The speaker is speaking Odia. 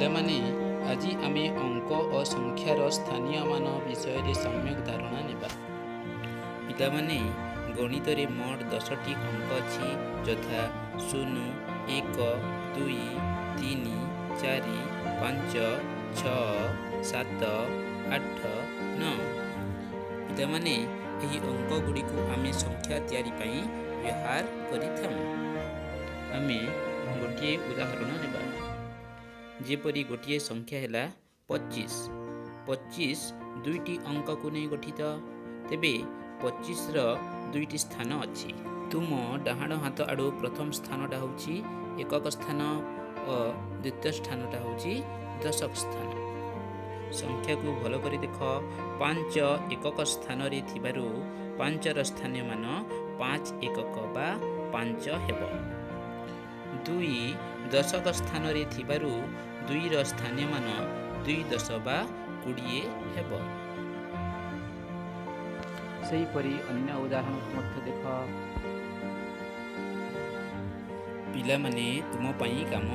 ପିଲାମାନେ, ଆଜି ଆମେ ଅଙ୍କ ଓ ସଂଖ୍ୟାର ସ୍ଥାନୀୟ ମାନ ବିଷୟରେ ସମ୍ୟକ ଧାରଣା ନେବା। ପିଲାମାନେ, ଗଣିତରେ ମୋଟ 10ଟି ଅଙ୍କ ଅଛି, ଯଥା 0, 1, 2, 3, 4, 5, 6, 7, 8, 9। ପିଲାମାନେ, ଏହି ଅଙ୍କ ଗୁଡ଼ିକୁ ଆମେ ସଂଖ୍ୟା ତିଆରି ପାଇଁ ବ୍ୟବହାର କରିଥାଉ। ଆମେ ଗୋଟିଏ ଉଦାହରଣ ନେବା, ଯେପରି ଗୋଟିଏ ସଂଖ୍ୟା ହେଲା 25। 25 ଦୁଇଟି ଅଙ୍କକୁ ନେଇ ଗଠିତ। ତେବେ 25ର ଦୁଇଟି ସ୍ଥାନ ଅଛି। ତୁମ ଡାହାଣ ହାତ ଆଡ଼ୁ ପ୍ରଥମ ସ୍ଥାନଟା ହେଉଛି ଏକକ ସ୍ଥାନ ଓ ଦ୍ୱିତୀୟ ସ୍ଥାନଟା ହେଉଛି ଦଶକ ସ୍ଥାନ। ସଂଖ୍ୟାକୁ ଭଲ କରି ଦେଖ। 5 ଏକକ ସ୍ଥାନରେ ଥିବାରୁ 5ର ସ୍ଥାନୀୟ ମାନ 5 ଏକକ ବା 5 ହେବ। 2 ଦଶକ ସ୍ଥାନରେ ଥିବାରୁ 2ର ସ୍ଥାନୀୟ ମାନ 2 ଦଶ ବା 20 ହେବ। ସେହିପରି ଅନ୍ୟ ଉଦାହରଣକୁ ମଧ୍ୟ ଦେଖ। ପିଲାମାନେ, ତୁମ ପାଇଁ କାମ।